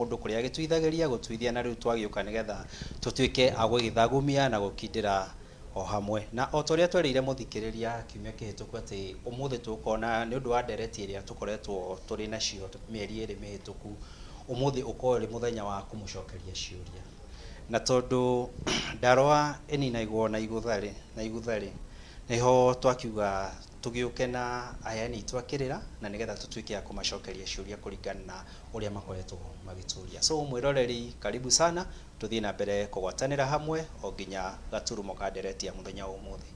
Mũndũ kũrĩa agĩtuithagĩria gũtuithia na rĩu twagĩũka nĩgetha tũtuĩke a gũgĩthagumia na gũkindĩra o hamwe na o ta ũrĩa twerĩire mũthikĩrĩria kiumia kĩhĩtũku atĩ ũmũthĩ tũkona nĩ ũndũ wa ndereti ĩrĩa tũkoretwo tũrĩ nacio mĩeri ĩrĩ mĩhĩtũku. Ũmũthĩ ũkorwo ũrĩ mũthenya wa kũmũcokeria ciũria, na tondũ ndarwa ĩninagwo na igũtha rĩ na igutha rĩ, nĩho twakiuga tũgĩũke na aheani aitũ a kĩrĩra na nĩgetha tũtuĩke a kũmacokeria ciũria kũringana na ũrĩa makoretwo magĩtũria. So mwĩroreri, karibu sana, tũthiĩ na mbere kũgwatanĩra hamwe o nginya gaturumo ka ndereti ya mũthenya wa ũmũthĩ.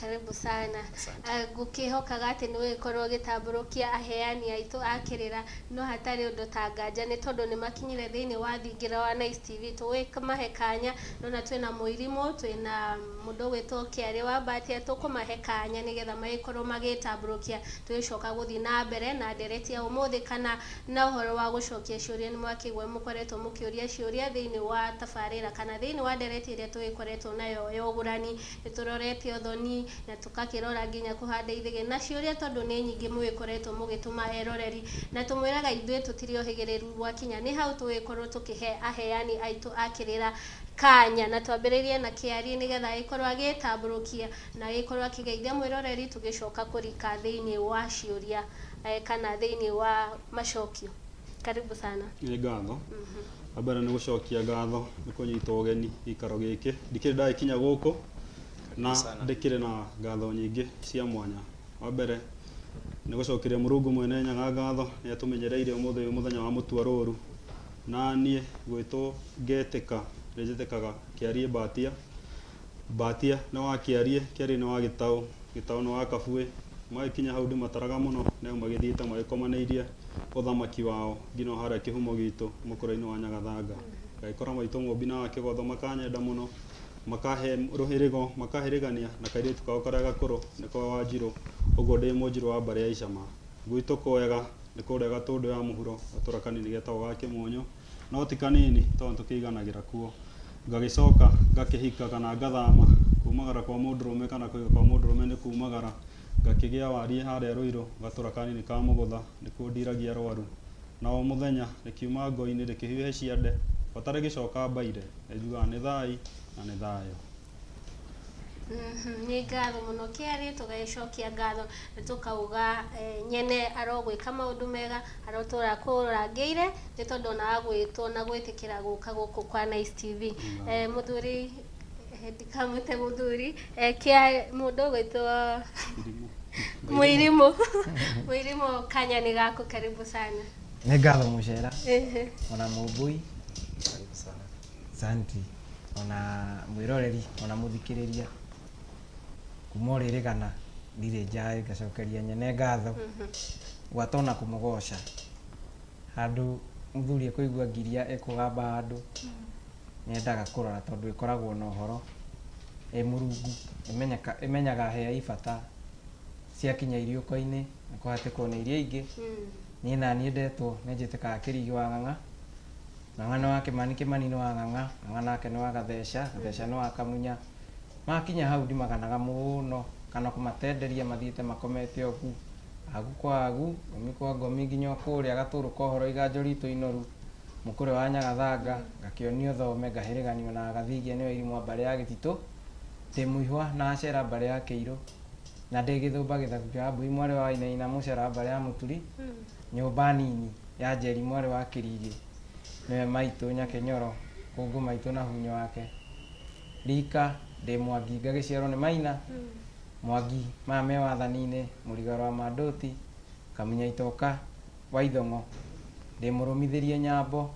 Karibu sana. Asante. Ngũkĩhokaga atĩ nĩ ũgĩkorwo ũgĩtambũrũkia aheani aitũ a kĩrĩra no hatarĩ ũndũ ta nganja nĩ tondũ nĩ makinyire thĩinĩ wa thingira wa Nice TV. Tũgũkĩmahe kanya nona twĩna Mũirimũ, twĩna mũndũ ũgwĩtwo Kĩarĩ wa Mbatia, tũkũmahe kanya nĩgetha magĩkorwo magĩtambũrũkia tũgĩcoka gũthiĩ na mbere na ndereti ya ũmũthĩ kana na ũhoro wa gũcokia ciũria. Nĩ mwakĩigua mũkoretwo mũkĩũria ciũria thĩinĩ wa tabarĩra kana thĩinĩ wa ndereti ĩrĩa tũgĩkoretwo nayo ya ũgũrani. Nĩ tũrorete ũthoni na tũgakĩrora nginya kũhanda ithĩgĩ na ciũria tondũ nĩ nyingĩ mũgĩkoretwo mũgĩtũma eroreri, na tũmwĩraga ithuĩ tũtirĩ ohĩgĩrĩru gwakinya nĩ hau tũgĩkorwo tũkĩhe aheani aitũ a kĩrĩra kanya, na twambĩrĩrie na Kĩari nĩgetha agĩkorwo agĩtambũrũkia na agĩkorwo akĩgeithia mwĩroreri tũgĩcoka kũrika thĩinĩ wa ciũria kana thĩinĩ wa macokio. Karibu sana. Nĩ ngatho. Wa mbere nĩ gũcokia ngatho nĩ kũnyitwo ũgeni gĩikaro gĩkĩ. Ndikĩrĩ ndagĩkinya gũkũ na sana. Ndĩkĩrĩ na ngatho nyingĩ cia mwanya. Wa mbere nĩ gũcokeria Mũrungu mwene Nyaga ngatho nĩ atũmenyereire ũmũthĩ ũyũ mũthenya wa mũtua rũru, na niĩ gwĩtwo ngetĩka nĩ njĩtĩkaga Kĩarie Mbatia. Mbatia nĩ wa Kĩarie, Kĩarie nĩ wa Gĩtaũ, Gĩtaũ nĩ wa Kabuĩ. Magĩkinya hau ndĩmataraga mũno nĩ au magĩthiĩte magĩkomanĩirie ũthamaki wao nginya harĩa kĩhumo gitũ mũkũra-inĩ wa Nyagathanga. Ngagĩkora maitũ Mũmbi na wa Kĩgotho makanyenda mũno, makahe rũhĩrĩgo, makahĩrĩgania na kairĩtu kao karĩa gakũrũ nĩko Wanjirũ, ũguo ndĩ Mũnjirũ wa mbarĩ ya Icama. Gwitũ kwega nĩ kũrĩa Gatũndũ ya mũhuro, gatũra kanini getagwo ga Kĩmunyũ, no ti kanini tondũ tũkĩiganagĩra kuo. Ngagĩcoka ngakĩhika kana ngathama kumagara kwa mũndũrũme kana kũiga kwa mũndũrũme nĩ kumagara, ngakĩgĩa wariĩ harĩa Rũirũ gatũra kanini ka Mũgũtha nĩkuo ndiragia rwaru. Na o mũthenya rĩkiuma ngo-inĩ rĩkĩhiũhe ciande bata rĩgĩcoka mbaire, nĩ njugaga nĩ thai na nĩ thayũ. Nĩ ngatho mũno Kĩarĩ, tũgagĩcokia ngatho na tũkauga nyene arogwĩka maũndũ mega, arotũra kũrangĩire nĩ tondũ ona wa gwĩtwo na gwĩtĩkĩra gũka gũkũ kwa Nice TV. Mũthuri ndikamwĩte mũthuri kĩa mũndũ ũgwĩtwo Mũirimũ, Mũirimũ, kanya nĩ gaku, karibu sana. Nĩ ngatho mũcera ona mũmbui. Karibu sana. Santi ona mwĩroreri ona mũthikĩrĩria kuma ũrĩrĩgana ndirĩ njaĩ ngacokeria nyene ngatho gwata ona kũmũgoca handũ mũthuri ekũigua ngiria ĩkũgamba handũ nĩendaga kũrora tondũ ĩkoragwo na ũhoro ĩ Mũrungu ĩmenyaga hĩa ibata ciakinya iriũko-inĩ na kũhatĩkwo nĩ iria ingĩ. Niĩ naniĩ ndetwo nĩ njĩtĩkaga Kĩrigi wa Ng'ang'a. Ng'ang'a nĩ wa Kĩmani, Kĩmani nĩ wa Ng'ang'a, Ng'ang'a nake nĩ wa Gatheca, Gatheca nĩ wa Kamunya. Makinya hau ndimaganaga mũno kana kũmatenderia mathiĩte makomete ũgu, agu kwa agu, ngomi kwa ngomi nginya kũrĩa gatũrũ ka ũhoro iganjo ritũ inoru mũkũrwe wa Nyagathanga ngakĩonio thome ngahĩrĩganio na Gathigia nĩwe irimũ wa mbarĩ ya Gĩtitũ, ndĩ mũihwa na acera mbarĩ ya Kĩirũ na ndĩ gĩthũmba gĩthaku kĩa Wambui mwarĩ wa Wainaina mũcera wa mbarĩ ya Mũturi, nyũmba nini ya Njeri mwarĩ wa Kĩrigĩ nĩwe maitũ Nyakĩnyoro kũngũ maitũ na hunyo wake rika ndĩ Mwangi ngagĩciarwo nĩ Maina Mwangi maya me wathani-inĩ mũrigaro wa Mandũti Kamunya itoka wa Ithong'o ndĩ mũrũmithĩrie nyambo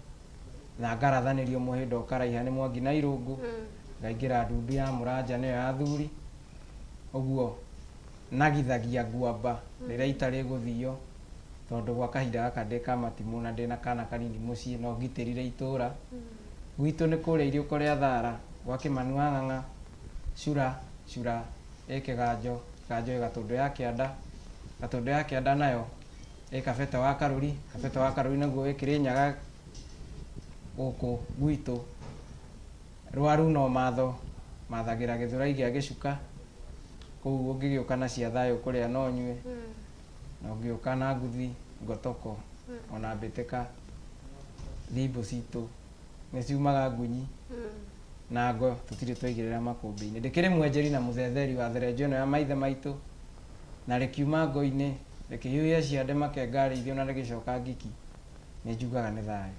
na ngarathanĩrio mũhĩndo ũkaraiha nĩ Mwangi na Irũngũ ngaingĩra ndundu ya Mũranja nĩyo ya athuri ũguo nagithagia ngwamba rĩrĩa itarĩ gũthio tondũ gwa kahinda gaka ndĩ kamatimũ na ndĩna kana kanini mũciĩ no ngitĩrire itũra. Gwitũ nĩ kũrĩa iriũko rĩa Thara gwa Kĩmani wa Ng'ang'a cura cura ĩ kĩganjo kĩganjo ĩ Gatũndũ ya kĩanda Gatũndũ ya kĩanda nayo ĩ Kabete wa Karũri, Kabete wa Karũri naguo wĩ Kĩrĩnyaga gũkũ gwitũ. Rwaru no matho mathagĩra gĩthũrai gĩa gĩcuka kũu ũngĩgĩũka na cia thayũ kũrĩa no nyue na ũngĩũka na nguthi ngotoko ona mbĩtĩka. Thimbũ citũ nĩ ciumaga ngunyi na ngo tũtirĩ twaigĩrĩra makũmbĩ-inĩ. Ndĩkĩrĩ mwenjeri na mũthetheri wa therenjo ĩno ya maithe maitũ, na rĩkiuma ngo-inĩ rĩkĩhiũhia ciande makenga arĩithio na rĩgĩcoka ngiki. Nĩ njugaga nĩ thayũ.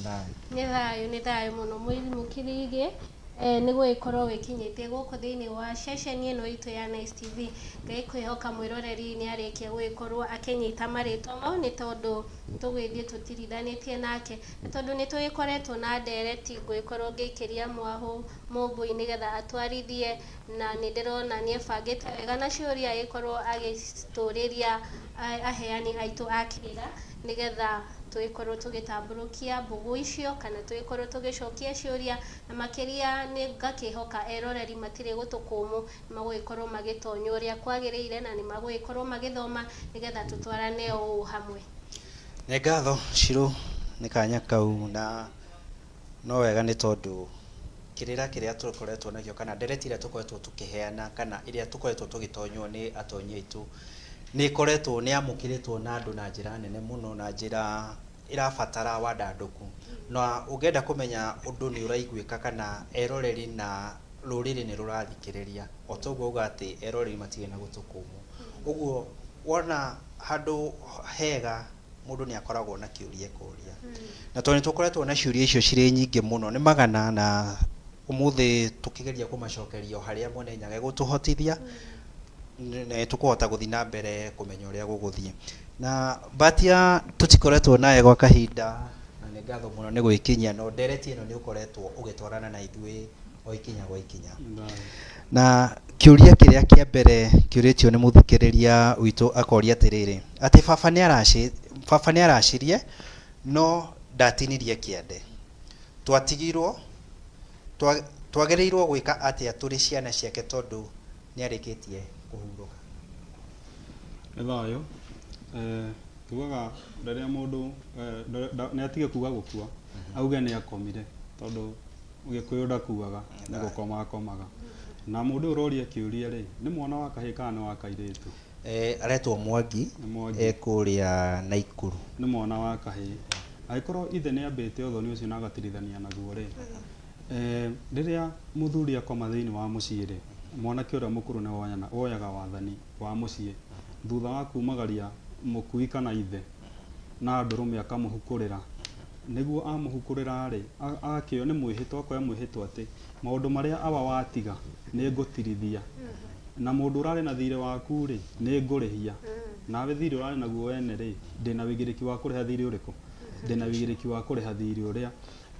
Thayũ. Nĩ thayũ, nĩ thayũ mũno Mũirimũ Kĩrigĩ. Nĩ gũgĩkorwo wĩkinyĩtie gũkũ thĩinĩ wa ceceni ĩno itũ ya Nice TV. Ngai kwĩhoka mwĩroreri nĩ arĩkia gũgĩkorwo akĩnyita marĩtwa mau, nĩ tondũ tũgũgĩthiĩ tũtirithanĩtie nake, na tondũ nĩ tũgĩkoretwo na ndereti ngũgĩkorwo ngĩikĩria mwahũ Mũmbũi nĩgetha atwarithie, na nĩ ndĩrona nĩ ebangĩte wega na ciũria agĩkorwo agĩcitũrĩria aheani aitũ a kĩrĩra, nĩgetha tũgĩkorwo tũgĩtambũrũkia mbũgũ icio kana tũgĩkorwo tũgĩcokia ciũria, na makĩria nĩ ngakĩhoka eroreri matirĩ gũtũ kũmũ, nĩ magũgĩkorwo magĩtonya ũrĩa kwagĩrĩire na nĩ magũgĩkorwo magĩthoma nĩgetha tũtwarane o ũũ hamwe. Nĩ ngatho Shiro nĩ kanya kau, na no wega nĩ tondũ kĩrĩra kĩrĩa tũkoretwo nakĩo kana ndereti ĩrĩa tũkoretwo tũkĩheana kana ĩrĩa tũkoretwo tũgĩtonywo nĩ atonyi aitũ nĩ ĩkoretwo nĩ yamũkĩrĩtwo na andũ na njĩra nene mũno, na njĩra ĩrabatara wandandũku. Na ũngĩenda kũmenya ũndũ nĩ ũraiguĩka kana eroreri na rũrĩrĩ nĩ rũrathikĩrĩria, o ta ũguo auga atĩ eroreri matirĩ na gũtũ kũmũ. Ũguo wona handũ hega mũndũ nĩ akoragwo na kĩũria ekũria. Na tondũ nĩ tũkoretwo na ciũria icio cirĩ nyingĩ mũno, nĩ magana, na ũmũthĩ tũkĩgeria kũmacokeria o harĩa Mwene Nyaga egũtũhotithia, nĩ tũkũhota gũthiĩ na mbere kũmenya ũrĩa gũgũthiĩ. Na Mbatia tũtikoretwo nawe gwa kahinda, na nĩ ngatho mũno nĩ gwĩkinyia, no ndereti ĩno nĩ ũkoretwo ũgĩtwarana na ithuĩ o ikinya gwa ikinya. Na kĩũria kĩrĩa kĩa mbere kĩũrĩtio nĩ mũthikĩrĩria witũ akoria atĩrĩrĩ, atĩ baba nĩ aracirie no ndatinirie kĩande, twatigirwo twagĩrĩirwo gwĩka atĩa tũrĩ ciana ciake tondũ nĩ arĩkĩtie kũhurũka? Nĩ thayũ. Tugaga rĩrĩa mũndũ nĩ atige kuga gũkua, auge nĩ akomire, tondũ Gĩkũyũ ndakuaga, nĩ gũkoma akomaga. Na mũndũ ũyũ ũroria kĩũria rĩ, nĩ mwana wa kahĩĩ kana nĩ wa kairĩtu? Aretwo Mwangi, Nĩ Mwangi. Kũrĩa Naikuru. Nĩ mwana wa kahĩĩ. Angĩkorwo ithe nĩ ambĩte ũthoni ũcio na agatirithania naguo rĩ, rĩrĩa mũthuri akoma thĩinĩ wa mũciĩ rĩ, mwanake ũrĩa mũkũrũ nĩ woyaga wathani wa mũciĩ thutha wa kumagaria mũkui kana ithe na ndũrũme akamũhukũrĩra. Nĩguo amũhukũrĩra rĩ, akĩo nĩ mwĩhĩtwa, akoya mwĩhĩtwa atĩ maũndũ marĩa awa watiga nĩ ngũtirithia, na mũndũ ũrarĩ na thirĩ waku rĩ, nĩ ngũrĩhia, nawe thirĩ ũrarĩ naguo wene rĩ, ndĩna wĩigĩrĩki wa kũrĩha thirĩ ũrĩkũ? Ndĩna wĩigĩrĩki wa kũrĩha thirĩ ũrĩa.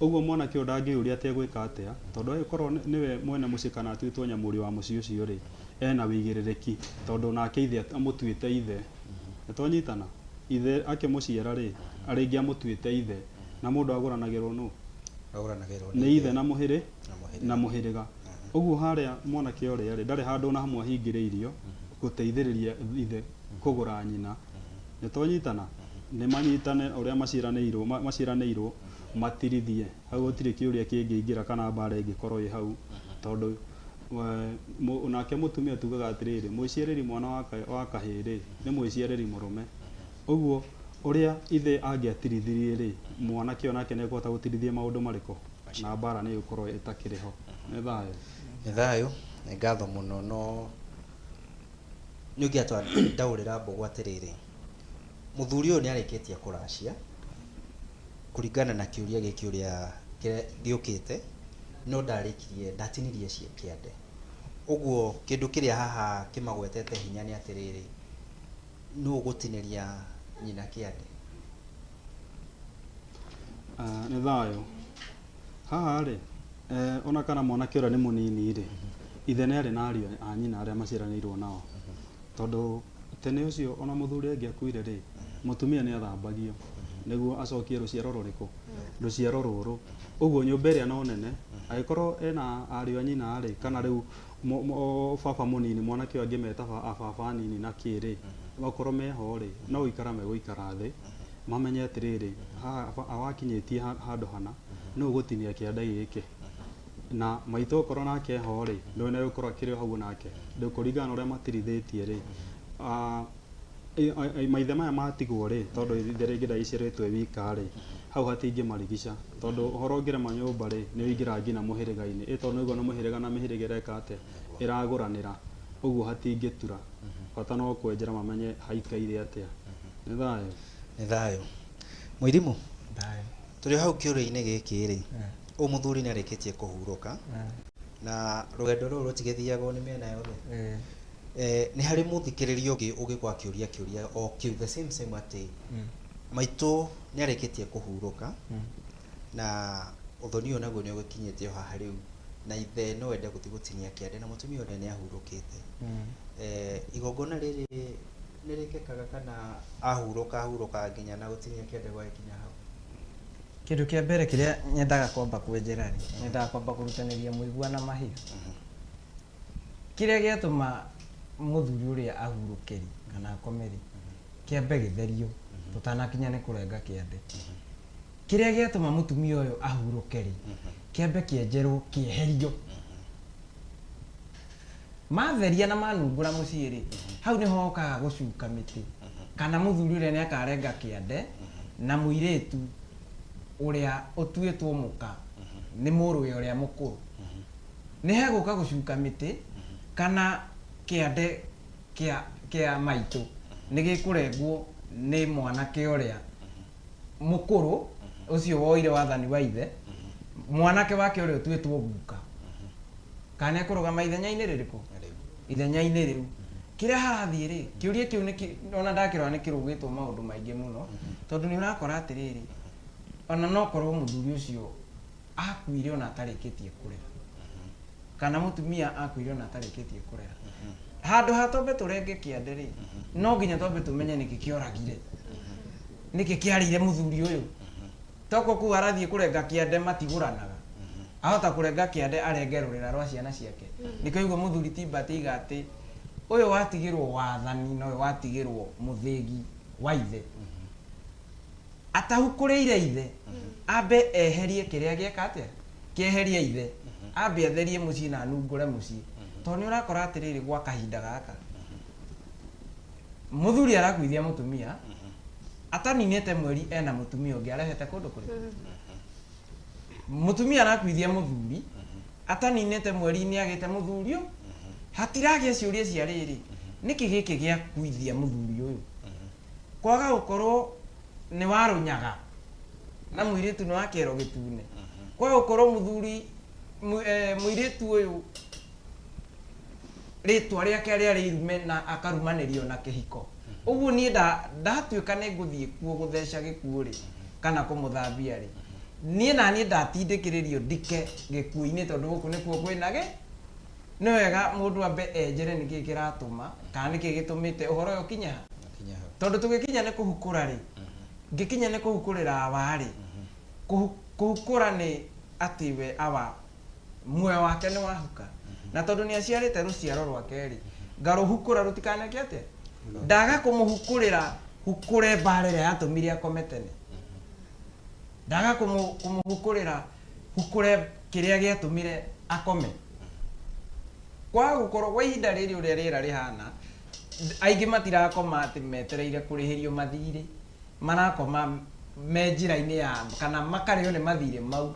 Ũguo mwanake ũyũ ndangĩũria atĩ egwĩka atĩa, tondũ angĩkorwo nĩwe mwene mũciĩ kana atuĩtwo nyamũri wa mũciĩ ũcio rĩ, ena wĩigĩrĩrĩki, tondũ nake ithe amũtuĩte ithe. Nĩ twanyitana? Ithe akĩmũciara rĩ, arĩngĩ amũtuĩte ithe, na mũndũ agũranagĩrwo nũ? Agũranagĩrwo nĩ ithe na mũhĩrĩ, na mũhĩrĩga. Na mũhĩrĩga. Ũguo harĩa mwanake ũrĩa rĩ, ndarĩ handũ ona hamwe ahingĩrĩirio gũteithĩrĩria ithe kũgũra nyina. Nĩ twanyitana? Nĩ manyitane ũrĩa maciaranĩirwo matirithie. Hau gũtirĩ kĩũria kĩngĩingĩra kana mbara ĩngĩkorwo ĩ hau, tondũ nake mũtumia tugaga atĩrĩrĩ, mũciarĩri mwana wa kahĩĩ rĩ, nĩ mũciarĩri mũrũme. Ũguo ũrĩa ithe angĩatirithirie rĩ, mwanake onake nĩ ekũhota gũtirithia maũndũ marĩkũ, na mbara nĩ ĩgũkorwo ĩtakĩrĩ ho. Nĩ thayũ. Nĩ thayũ, nĩ ngatho mũno. No nĩ ũngĩatwandaũrĩra mbũgũ atĩrĩrĩ, mũthuri ũyũ nĩ arĩkĩtie kũracia kũringana na kĩũria gĩkĩ ũrĩa gĩũkĩte, no ndarĩkirie, ndatinirie kĩande. Ũguo kĩndũ kĩrĩa haha kĩmagwetete hinya nĩ atĩrĩrĩ, nũ ũgũtinĩria nyina kĩande? Nĩ thayũ. Haha rĩ, ona kana mwanake ũrĩa nĩ mũnini rĩ, ithe nĩ arĩ na ariũ a nyina arĩa maciaranĩirwo nao. Tondũ tene ũcio ona mũthuri angĩakuire rĩ, mũtumia nĩ athambagio nĩguo acokie rũciaro rũrĩkũ? Rũciaro rũrũ. Ũguo nyũmba ĩrĩa no nene, angĩkorwo ena ariũ a nyina rĩ, kana rĩu baba mũnini, mwanake ũyũ angĩmeta baba anini na kĩ rĩ, okorwo meho rĩ, no gũikara megũikara thĩ, mamenye atĩrĩrĩ, haha awakinyĩtie handũ hana, nũ ũgũtinia kĩande gĩkĩ? Na maitũ okorwo nake eho rĩ, nĩwe nĩegũkorwo akĩrĩ o hau nake. Rĩu kũringana na ũrĩa matirithĩtie rĩ, Maithe maya matigwo rĩ, tondũ ithe rĩngĩ ndaicĩrĩtwo e wika rĩ, hau hatingĩmarigica, tondũ ũhoro ũngĩrema nyũmba rĩ, nĩ ũingĩraga nginya mũhĩrĩga-inĩ. Ĩ tondũ nĩũguo na mũhĩrĩga na mĩhĩrĩga ĩreka atĩa, ĩragũranĩra, ũguo hatingĩtura. Bata no kwenjera mamenye haikaire atĩa. Nĩ thayũ. Nĩ thayũ. Mũirimũ, Thayũ. tũrĩ hau kĩũria-inĩ gĩkĩ rĩ, ũyũ mũthuri nĩ arĩkĩtie kũhurũka, na rũgendo rũrũ rũtigĩthiagwo nĩ mĩena yothe. Nĩ harĩ mũthikĩrĩria ũngĩ ũngĩkorwo akĩũria kĩũria o kĩu the same same atĩ maitũ nĩ arĩkĩtie kũhurũka, na ũthoni ũyũ naguo nĩ ũgĩkinyĩte o haha rĩu, na ithe no ende gũthiĩ gũtinia kĩande na mũtumia ũrĩa nĩ ahurũkĩte. Igongona rĩrĩ nĩ rĩkĩkaga kana ahurũka ahurũka nginya na gũtinia kĩande gwagĩkinya hau? Kĩndũ kĩa mbere kĩrĩa nyendaga kwamba kwenjera rĩ, nyendaga kwamba kũrutanĩria mũigua na mahiga. Kĩrĩa gĩatũma mũthuri ũrĩa ahurũke rĩ, kana akome rĩ, kĩambe gĩtherio tũtanakinya nĩ kũrenga kĩande. Kĩrĩa gĩatũma mũtumia ũyũ ahurũke rĩ, kĩambe kĩenjerwo kĩeherio. Matheria na manungũra mũciĩ rĩ, hau nĩho hokaga gũcuka mĩtĩ, kana mũthuri ũrĩa nĩ akarenga kĩande na mũirĩtu ũrĩa ũtuĩtwo mũka nĩ mũrũwe ũrĩa mũkũrũ. Nĩ hegũka gũcuka mĩtĩ kana kĩande kĩa maitũ nĩ gĩkũrengwo nĩ mwanake ũrĩa mũkũrũ ũcio woire wathani wa ithe, mwanake wake ũrĩa ũtuĩtwo guka. Kana nĩ ekũrũgama ithenya-inĩ rĩrĩkũ? Ithenya-inĩ rĩu. Kĩrĩa harathiĩ rĩ, kĩũria kĩu ona ndakĩrora nĩ kĩrũgĩtwo maũndũ maingĩ mũno, tondũ nĩ ũrakora atĩrĩrĩ, ona no korwo mũthuri ũcio akuire ona atarĩkĩtie kũrera, kana mũtumia akuire ona atarĩkĩtie kũrera. Handũ ha twambe tũrenge kĩande rĩ, no nginya twambe tũmenye nĩkĩ kĩoragire, nĩkĩ kĩarĩire mũthuri ũyũ. Toko kũu arathiĩ kũrenga kĩande matigũranaga, ahota kũrenga kĩande arenge rũrĩra rwa ciana ciake. Nĩkĩo ũguo mũthuri ti Mbati aiga atĩ ũyũ watigĩrwo wathani na ũyũ watigĩrwo mũthĩgi wa ithe, atahukũrĩire ithe, ambe eherie kĩrĩa gĩeka atĩa, kĩeherie ithe, ambe atherie mũciĩ na anungũre mũciĩ. Tondũ nĩ ũrakora atĩrĩrĩ, gwa kahinda gaka mũthuri arakuithia mũtumia ataninĩte mweri ena mũtumia ũngĩ arehete kũndũ kũrĩkũ. Mũtumia arakuithia mũthuri ataninĩte mweri nĩ agĩte mũthuri ũyũ. Hatiragĩa ciũria cia rĩrĩ, nĩkĩ gĩkĩ gĩakuithia mũthuri ũyũ? Kwaga gũkorwo nĩ warũnyaga na mũirĩtu nĩ wa kĩero gĩtune, kwaga gũkorwo mũthuri mũirĩtu ũyũ rĩtwa rĩake rĩarĩ irume na akarumanĩrio na kĩhiko. Ũguo niĩ ndatuĩka nĩ ngũthiĩ kuo gũtheca gĩkuũ rĩ, kana kũmũthambia rĩ, niĩ na niĩ ndatindĩkĩrĩrio ndike gĩkuũ-inĩ, tondũ gũkũ nĩkuo kwĩna gĩ. Nĩ wega mũndũ ambe enjere nĩkĩ kĩratũma kana nĩkĩ gĩtũmĩte ũhoro ũyũ ũkinye ha. Tondũ tũgĩkinya nĩ kũhukũra rĩ, ngĩkinya nĩ kũhukũrĩra awa rĩ, kũhukũra nĩ atĩ we awa muoyo wake nĩ wahuka, na tondũ nĩ aciarĩte rũciaro rwake rĩ, ngarũhukũra rũtikaneke atĩa, ndaga kũmũhukũrĩra hukũre mbara ĩrĩa yatũmire akome tene, ndaga kũmũhukũrĩra hukũre kĩrĩa gĩatũmire akome. Kwaga gũkorwo kwa ihinda rĩrĩ ũrĩa rĩera rĩhana, aingĩ matirakoma atĩ metereire kũrĩhĩrio mathirĩ, marakoma me njĩra-inĩ ya kana makarĩo nĩ mathirĩ mau.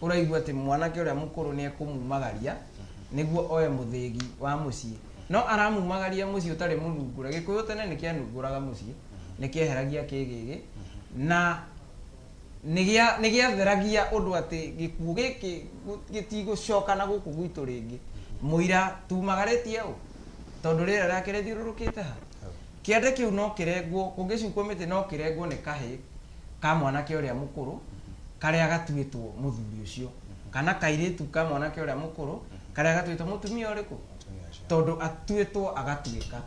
Ũraigua atĩ mwanake ũrĩa mũkũrũ nĩ ekũmumagaria nĩguo oe mũthĩgi wa mũciĩ, no aramumagaria mũciĩ ũtarĩ mũnungũre. Gĩkũyũ tene nĩ kĩanungũraga mũciĩ, nĩ kĩeheragia kĩgĩgĩ na nĩ gĩatheragia ũndũ atĩ gĩkuũ gĩkĩ gĩtigũcoka na gũkũ gwitũ rĩngĩ. Mũira tumagarĩtie ũ, tondũ rĩera rĩake rĩthiũrũrũkĩte ha. Kĩande kĩu no kĩrengwo, kũngĩcukwo mĩtĩ no kĩrengwo nĩ kahĩ ka mwanake ũrĩa mũkũrũ karĩa gatuĩtwo mũthuri ũcio, kana kairĩtu ka mwanake ũrĩa mũkũrũ karĩa gatuĩtwo mũtumia ũrĩkũ, tondũ atuĩtwo agatuĩka.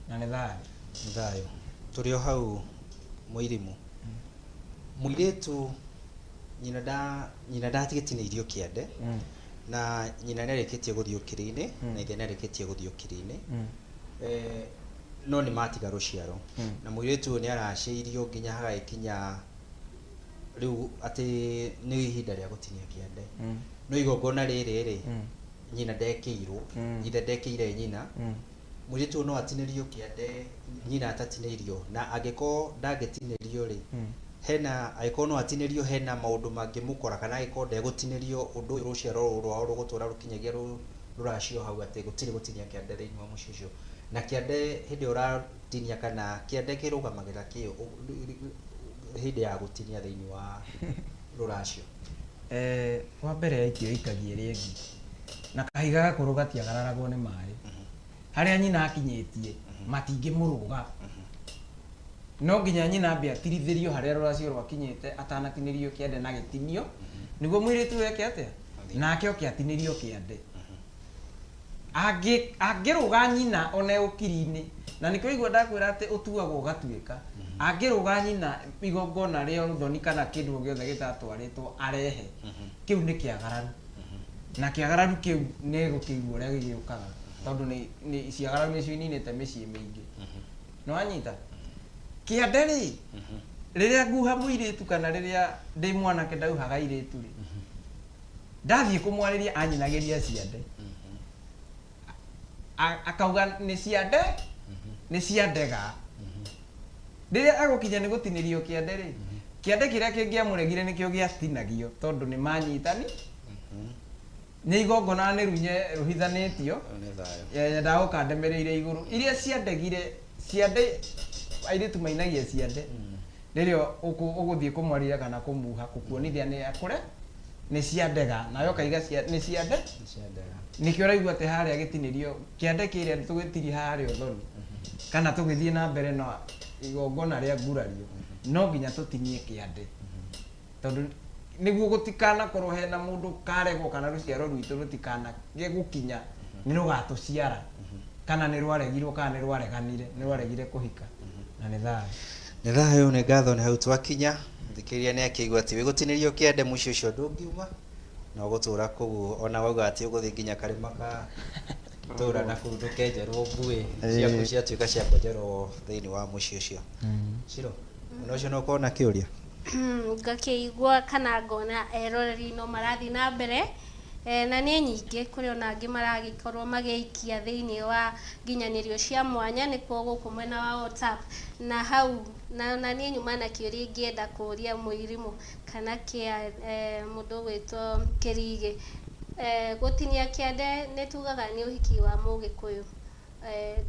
Na nĩ thayũ. Nĩ thayũ. Tũrĩ o hau mũirimũ. Mũirĩtu nyina ndatigĩtinĩirio kĩande, na nyina nĩarĩkĩtie gũthiĩ ũkiri-inĩ, na ithe nĩarĩkĩtie gũthiĩ ũkiri-inĩ. No nĩ matiga rũciaro. Na mũirĩtu ũyũ nĩaracĩirio nginya hagagĩkinya rĩu atĩ nĩ ihinda rĩa gũtinia kĩande. No igongona rĩrĩ rĩ, nyina ndekĩirwo, ithe ndekĩire nyina. Mũirĩtu ũyũ no atinĩrio kĩande nyina atatinĩirio, na angĩkorwo ndangĩtinĩrio rĩ, hena angĩkorwo no atinĩrio hena maũndũ mangĩmũkora, kana angĩkorwo ndegũtinĩrio ũndũ ũyũ rũciaro rũrũ rwao rũgũtũra rũkinyagia rũracio hau atĩ gũtirĩ gũtinia kĩande thĩinĩ wa mũciĩ ũcio. Na kĩande hĩndĩ ĩyo ũratinia, kana kĩande kĩrũgamagĩrĩra kĩ hĩndĩ ya gũtinia thĩinĩ wa rũracio? Wa mbere aikio ikagia ĩrĩa ĩngĩ, na kahiga gakũrũ gatiagararagwo nĩ maĩ. Harĩa nyina akinyĩtie matingĩmũrũga, no nginya nyina ambe atirithĩrio harĩa rũracio rwakinyĩte atanatinĩrio kĩande na gĩtinio, nĩguo mũirĩtu weke atĩa nake oke atinĩrio kĩande. Angĩrũga nyina ona ũkiri-inĩ, na nĩkĩo igua ndakwĩra atĩ ũtuagwo ũgatuĩka, angĩrũga nyina igongona rĩa ũthoni kana kĩndũ o gĩothe gĩtatwarĩtwo arehe, kĩu nĩ kĩagararu, na kĩagararu kĩu nĩ gũkĩigua ũrĩa gĩgĩũkaga, tondũ nĩ ciagararu nĩcio ininĩte mĩciĩ mĩingĩ. Nĩ wanyita? Kĩande rĩ, rĩrĩa nguha mũirĩtu kana rĩrĩa ndĩ mwanake ndauhaga airĩtu rĩ, ndathiĩ kũmwarĩria anyinagĩria ciande. Akauga nĩ ciande, nĩ ciandega. Rĩrĩa agũkinya nĩ gũtinĩrio kĩande rĩ, kĩande kĩrĩa kĩngĩamũregire nĩkĩo gĩatinagio, tondũ nĩ manyitani, nĩ igongona nĩ runye rũhithanĩtio. Nĩ thayũ. Ndagũka ndemereire igũrũ iria ciandegire ciande, airĩtu mainagia ciande rĩrĩa ũgũthiĩ kũmwarĩria kana kũmuha kũkuonithia nĩ akũre nĩ ciandega, nawe ũkaiga nĩ ciande. Nĩ ciandega. Nĩkĩo ũraigua atĩ harĩa gĩtinĩrio kĩande kĩrĩa tũgĩtiri harĩa ũthoni kana tũgĩthiĩ na mbere na igongona rĩa ngurario, no nginya tũtinie kĩande, tondũ nĩguo gũtikanakorwo hena mũndũ karegwo kana rũciaro rwitũ rũtikanage gũkinya nĩ rũgatũciara kana nĩ rwaregirwo kana nĩ rwareganire, nĩ rwaregire kũhika. Na nĩ thayũ. Nĩ thayũ, nĩ ngatho, nĩ hau twakinya. Thikĩrĩria nĩ akĩigua atĩ wĩgũtinĩrio kĩande mũciĩ ũcio ndũngiuma na ũgũtũra kũu, ona wauga atĩ ũgũthiĩ nginya karĩma ka tũra na kũu ndũkenjerwo mbuĩ ciaku ciatuĩka cia kwenjerwo thĩinĩ wa mũciĩ ũcio. Ciro, ona ũcio no ũkorwo na kĩũria. Ngakĩigua kana ngona eroreri no marathiĩ na mbere, na nĩ nyingĩ kũrĩ ona angĩ maragĩkorwo magĩikia thĩinĩ wa nginyanĩrio cia mwanya nĩkuo gũkũ mwena wa WhatsApp na hau na niĩ nyuma na kĩũria ingĩenda kũũria mũirimũ kana kĩa mũndũ ũgwĩtwo Kĩrigĩ. Gũtinia kĩande nĩ tugaga nĩ ũhiki wa Mũgĩkũyũ,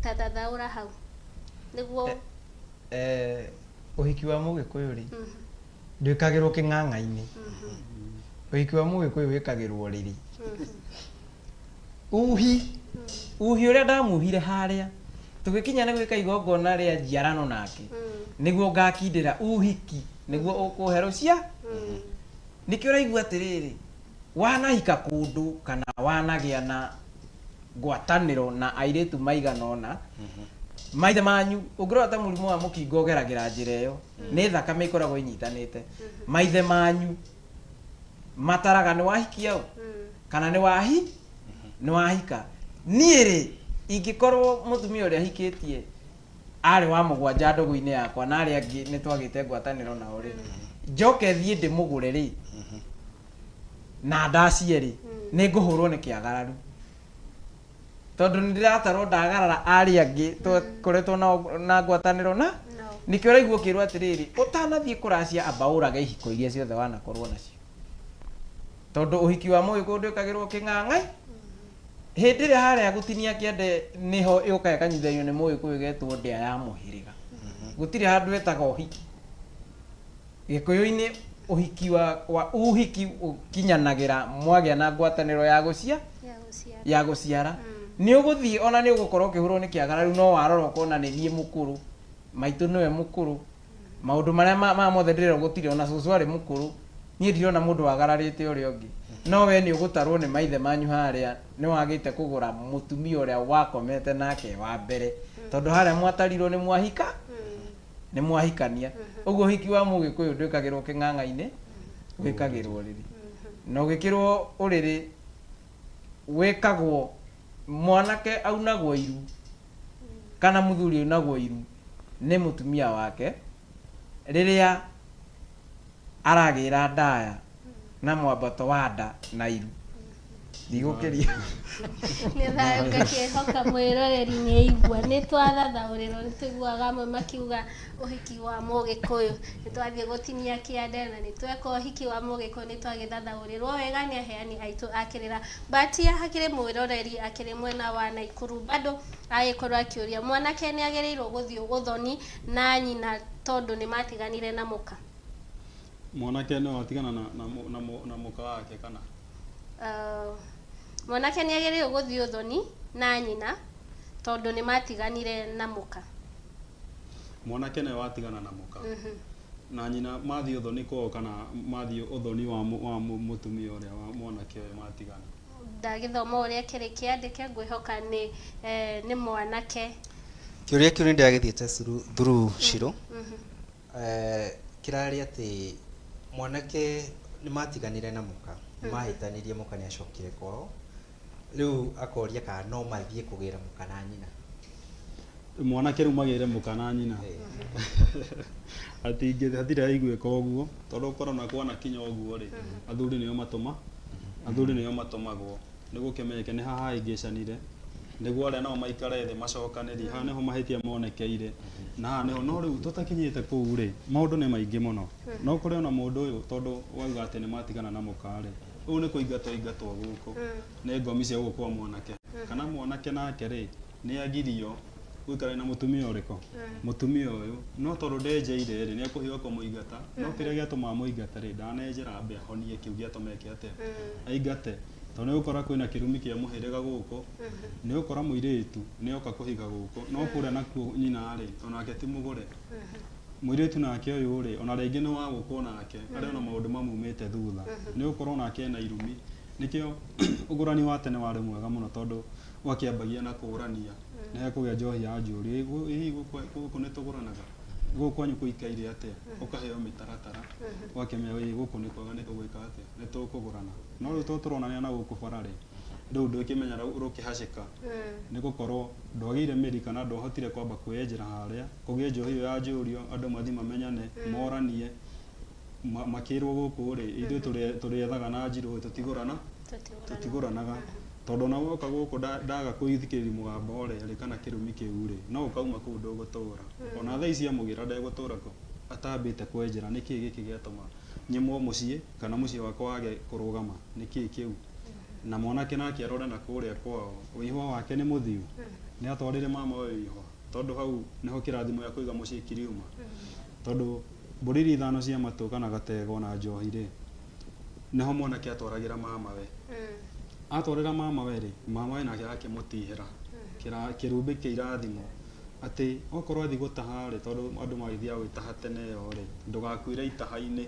ta thathaũra hau nĩguo. Ũhiki wa Mũgĩkũyũ rĩ, ndwĩkagĩrwo kĩng'ang'a-inĩ. Ũhiki wa Mũgĩkũyũ wĩkagĩrwo rĩrĩ. Uhi uhi ũrĩa ndamuhire harĩa tũgĩkinya nĩ gwĩka igongona rĩa njiarano nake, nĩguo ngakindĩra uhiki, nĩguo ũkũhe rũcia. Nĩkĩo ũraigua atĩrĩrĩ, wanahika kũndũ kana wanagĩa na ngwatanĩro na airĩtu maigana ũna, maithe manyu ũngĩrora ta mũrimũ wa mũkingo ũgeragĩra njĩra ĩyo, nĩ thakame ĩkoragwo ĩnyitanĩte. Maithe manyu mataraga nĩ wahikia ũ kana nĩ wahi nĩ wahika. Niĩ rĩ, ingĩkorwo mũtumia ũrĩa hikĩtie arĩ wa mũgwanja ndũgũ-inĩ yakwa na arĩa angĩ nĩ twagĩte ngwatanĩro nao rĩ, njoke thiĩ ndĩmũgũre rĩ na ndacie rĩ, nĩ ngũhũrwo nĩ kĩagararu, tondũ nĩ ndĩratarwo ndagarara arĩa angĩ twakoretwo nao na ngwatanĩro na nĩkĩo ũraigua ũkĩrwo atĩrĩrĩ, ũtanathiĩ kũracia amba ũrage ihiko iria ciothe wanakorwo nacio, tondũ ũhiki wa Mũgĩkũyũ ndwĩkagĩrwo kĩng'ang'a. Hĩndĩ ĩrĩa harĩa gũtinia kĩande nĩho yũkaga ĩkanyitithanio nĩ Mũgĩkũyũ ĩgetwo ndĩa ya mũhĩrĩga. Gũtirĩ handũ etaga ũhiki Gĩkũyũ-inĩ. Ũhiki wa ũhiki ũkinyanagĩra mwagĩa na ngwatanĩro ya gũcia ya gũciara. Ya gũciara. Nĩ ũgũthiĩ ona nĩ ũgũkorwo ũkĩhũrwo nĩ kĩagararu, no warora ũkona nĩ niĩ mũkũrũ, maitũ nĩwe mũkũrũ, maũndũ marĩa ma mothe ndĩrerwo gũtirĩ ona cũcũ arĩ mũkũrũ, niĩ ndirona mũndũ wagararĩte ũrĩa ũngĩ, no we nĩ ũgũtarwo nĩ maithe manyu harĩa nĩ wagĩte kũgũra mũtumia ũrĩa wakomete nake wa mbere, tondũ harĩa mwatarirwo nĩ mwahika, nĩ mwahikania. Ũguo ũhiki wa Mũgĩkũyũ ndwĩkagĩrwo kĩng'ang'a-inĩ, wĩkagĩrwo ũrĩrĩ, na ũgĩkĩrwo ũrĩrĩ wĩkagwo mwanake aunagwo iru kana mũthuri aunagwo iru nĩ mũtumia wake rĩrĩa aragĩra ndaya na mwambato wa nda na iru. Ndigũkĩria. Nĩ thayũ. Ngakĩhoka mwĩroreri nĩ aigua nĩ twathathaũrĩrwo, nĩ tũiguaga amwe makiuga ũhiki wa mũgĩkũyũ nĩ twathiĩ gũtinia kĩande na nĩ tweka ũhiki wa mũgĩkũyũ, nĩ twagĩthathaũrĩrwo wega nĩ aheani aitũ akĩrĩra. Batia hakĩrĩ mwĩroreri akĩrĩ mwena wa Naikuru bado agĩkorwo akĩũria mwanake nĩ agĩrĩirwo gũthiĩ ũthoni na nyina tondũ nĩ matiganire na mũka. Mwanake no atigana na mũka wake kana? Mwanake nĩ agĩrĩirwo gũthiĩ ũthoni na nyina tondũ nĩ matiganire na mũka. Mwanake nĩwe watigana na mũka na nyina mathiĩ ũthoni kwao kana mathiĩ ũthoni wa mũtumia ũrĩa wa mwanake ũyũ matigana? Ndagĩthoma ũrĩa kĩrĩ kĩandĩke, ngwĩhoka nĩ mwanake. Kĩũria kĩu nĩ ndĩragĩthiĩte through Shiro. Kĩrarĩ atĩ mwanake nĩ matiganire na mũka, nĩ mahĩtanirie, mũka nĩ acokire kwao, rĩu akoria kana no mathiĩ kũgĩra mũka na nyina. Mwanake rĩu magĩre mũka na nyina? Atingĩ, hatirĩ haiguĩka ũguo, tondũ korwo kwana kinya ũguo rĩ, athuri nĩo matũma, athuri nĩo matũmagwo nĩguo kĩmenyeke nĩ haha hahĩngĩcanire, nĩguo arĩa nao maikare thĩ macokanĩrie haha nĩho mahĩtia monekeire na haha nĩho. No rĩu tũtakinyĩte kũu rĩ, maũndũ nĩ maingĩ mũno. No kũrĩ ona mũndũ ũyũ, tondũ wauga atĩ nĩ matigana na mũka rĩ, ũyũ nĩ kũingatwo aingatwo gũkũ nĩ ngomi cia gũkũ kwa mwanake, kana mwanake nake rĩ nĩ agirio gũikara na mũtumia ũrĩkũ, mũtumia ũyũ, no tondũ ndenjeire rĩ, nĩ ekũhiũka kũmũingata. No kĩrĩa gĩatũma amũingate rĩ, ndanenjera ambe ahonie kĩu gĩatũma eke atĩa, aingate, tondũ nĩ ũgũkora kwĩna kĩrumi kĩa mũhĩrĩga gũkũ. Nĩ ũgũkora mũirĩtu nĩ oka kũhiga gũkũ, no kũrĩa nakuo nyina rĩ, onake ti mũgũre. Mũirĩtu nake ũyũ rĩ, ona rĩngĩ nĩ wa gũkũ, nake arĩ ona maũndũ mamumĩte thutha, nĩ ũgũkorwo onake ena irumi. Nĩkĩo ũgũrani wa tene warĩ mwega mũno, tondũ wakĩambagia na kũũrania nĩ hekũgĩa njohi ya njũri, hihi gũkũ nĩ tũgũranaga, gũkũ kwanyu kũikaire atĩa, ũkaheo mĩtaratara, ũgakĩmenya ĩ gũkũ nĩ kwega, nĩ tũgwĩka atĩa, nĩ tũkũgũrana. No rĩu to tũronania na gũkũ bara rĩ, rĩu ndũkĩmenya rũkĩhacĩka nĩ gũkorwo ndwagĩire mĩri kana ndwahotire kwamba kwĩyenjera harĩa kũgĩe njohi ĩyo ya njũrio, andũ mathiĩ mamenyane, moranie, makĩrwo gũkũ rĩ, ithuĩ tũrĩethaga na njirũ, tũtigũrana, tũtigũranaga, tondũ ona woka gũkũ ndaga kũithikĩrĩria mũgambo ũrĩa rĩ kana kĩrumi kĩu rĩ, no ũkauma kũu ndũgũtũra. Ona thaa ici amũgĩra ndegũtũra kũ atambĩte kwenjera nĩkĩĩ gĩkĩ gĩatũma nyimwo mũciĩ kana mũciĩ wakwa wage kũrũgama, nĩkĩĩ kĩu. Na mwanake nake arore na kũrĩa kwao, wĩihwa wake nĩ mũthiu, nĩ atwarĩre mama ũyũ ihwa, tondũ hau nĩho kĩrathimo gĩa kũiga mũciĩ kiriuma, tondũ mbũri iria ithano cia matũ kana gategwa na njohi rĩ, nĩho mwanake atwaragĩra mamawe. Atwarĩra mamawe rĩ, mamawe nake agakĩmũtihĩra kĩrumbĩ kĩa irathimo atĩ okorwo athiĩ gũtaha rĩ, tondũ andũ magĩthiaga gwĩtaha tene ĩyo rĩ, ndũgakuire itaha-inĩ.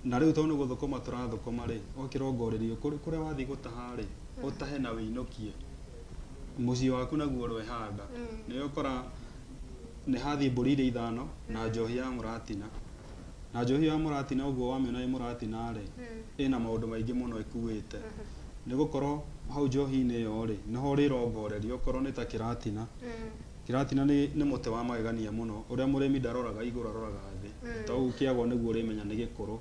Na rĩu tondũ nĩ gũthũkũma tũrathũkũma rĩ, ũkĩrongorerio kũrĩa wathiĩ gũtaha rĩ, ũtahe na wĩinũkie mũciĩ waku naguo ũrwehanda. Nĩ ũkora nĩ hathiĩ mbũri iria ithano na njohi ya mũratina, na njohi ya mũratina ũguo wamĩona ĩ mũratina rĩ, ĩna maũndũ maingĩ mũno ĩkuĩte, nĩ gũkorwo hau njohi-inĩ ĩyo rĩ, nĩho ũrĩrongorerio okorwo nĩ ta kĩratina. Kĩratina nĩ mũtĩ wa magegania mũno ũrĩa mũrĩmi ndaroraga igũrũ, aroraga thĩ, ta ũguo kĩagwo nĩguo ũrĩmenya nĩ gĩkũrũ.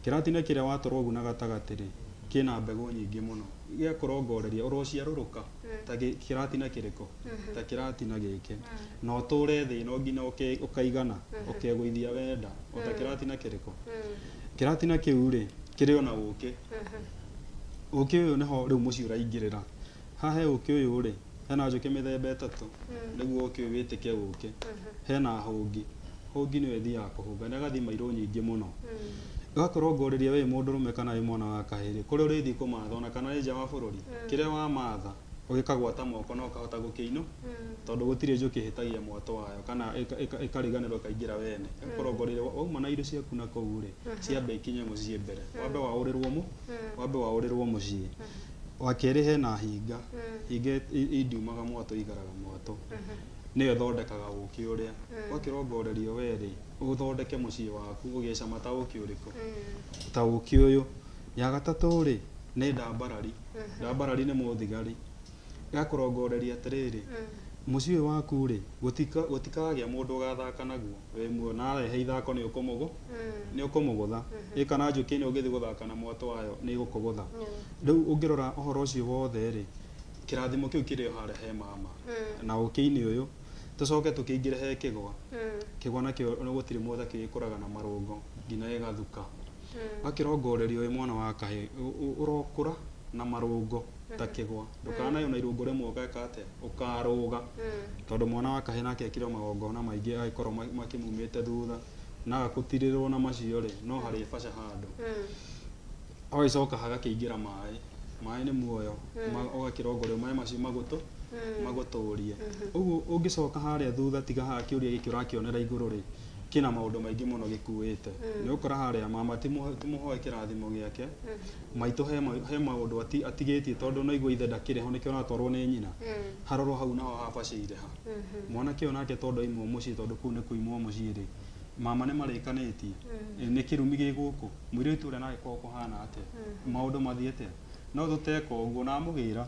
Kĩratina kĩrĩa watũrwo ũguo na gatagatĩ rĩ, kĩna mbegũ nyingĩ mũno gĩa kũrongoreria ũrociarũrũka ta kĩratina kĩrĩkũ, ta kĩratina gĩkĩ, na ũtũre thĩ no nginya ũkaigana ũkegũithia wenda o ta kĩratina kĩrĩkũ. Kĩratina kĩu rĩ, kĩrĩ ona ũkĩ. Ũkĩ ũyũ nĩho rĩu mũciĩ ũraingĩrĩra. Haha he ũkĩ ũyũ rĩ, hena njũkĩ mĩthemba ĩtatũ nĩguo ũkĩ ũyũ wĩtĩke ũkĩ. Hena hũngi, hũngi nĩyo ĩthiaga kũhũnga na ĩgathiĩ mairũ nyingĩ mũno, ĩgakũrongoreria wĩ mũndũrũme kana wĩ mwana wa kahĩĩ kũrĩa ũrĩthiĩ kũmatha, ona kana wĩ nja wa bũrũri, kĩrĩa wamatha ũgĩkagwata moko na ũkahota gũkĩinũ, tondũ gũtirĩ njũkĩ ĩhĩtagia mwatũ wayo kana ĩkariganĩrwo ĩkaingĩra wene. Ĩgakũrongoreria wauma na indo ciaku na kũu rĩ, ciambe ikinye mũciĩ mbere, wambe waũrĩrwo mũ wambe waũrĩrwo mũciĩ. Wa kerĩ hena hinga, hinga indiumaga mwatũ, ikaraga mwatũ, nĩyo ĩthondekaga ũkĩ ũrĩa wakĩrongorerio we rĩ, ũthondeke mũciĩ waku ũgĩcama ta ũkĩ ũrĩkũ, ta ũkĩ ũyũ. Ya gatatũ rĩ, nĩ ndambarari. Ndambarari nĩ mũthigari, ĩgakũrongoreria atĩrĩrĩ, Mũciĩ ũyũ waku rĩ, gũtikagĩa mũndũ ũgathaka naguo wĩ muoyo, na arehe ithako nĩ ũkũmũgũ nĩ ũkũmũgũtha. Ĩ kana njũkĩ ĩno ũngĩthiĩ gũthaka na mwatũ wayo nĩ ĩgũkũgũtha. Rĩu ũngĩrora ũhoro ũcio wothe rĩ, kĩrathimo kĩu kĩrĩ o harĩa he mama. Na ũkĩ-inĩ ũyũ tũcoke tũkĩingĩre he kĩgwa. Kĩgwa nakĩo gũtirĩ mũthaki gĩkũraga na marũngo nginya gĩgathuka. Akĩrongorerio wĩ mwana wa kahĩĩ, ũrokũra na marũngo ta kĩgwa, ndũkanayo na irũngo rĩmwe ũgeka atĩa, ũkarũga. Tondũ mwana wa kahĩĩ nake ekirwo magongona maingĩ agĩkorwo makĩmumĩte thutha na agakũtirĩrwo na macio rĩ, no harĩ baca handũ. Ũgagĩcoka hagakĩingĩra maĩ. Maĩ nĩ muoyo, ũgakĩrongorio maĩ macio magũtũrie. Ũguo ũngĩcoka harĩa thutha, tiga haha kĩũria gĩkĩ ũrakĩonera igũrũ rĩ, kĩna maũndũ maingĩ mũno gĩkuĩte. Nĩ ũgũkora harĩa mama timũhoe kĩrathimo gĩake, maitũ he maũndũ atigĩtie tondũ no igua ithe ndakĩrĩ ho nĩkĩo aratwarwo nĩ nyina. Harorwo hau naho habacĩire ha. Mwanake ũyũ nake tondũ aimwo mũciĩ, tondũ kũu nĩ kũimwo mũciĩ rĩ, mama nĩ marĩkanĩtie, nĩ kĩrumi gĩ gũkũ, mũirĩtu ũrĩa nake kwao kũhana atĩa, maũndũ mathiĩ atĩa. No tũteka ũguo na amũgĩra,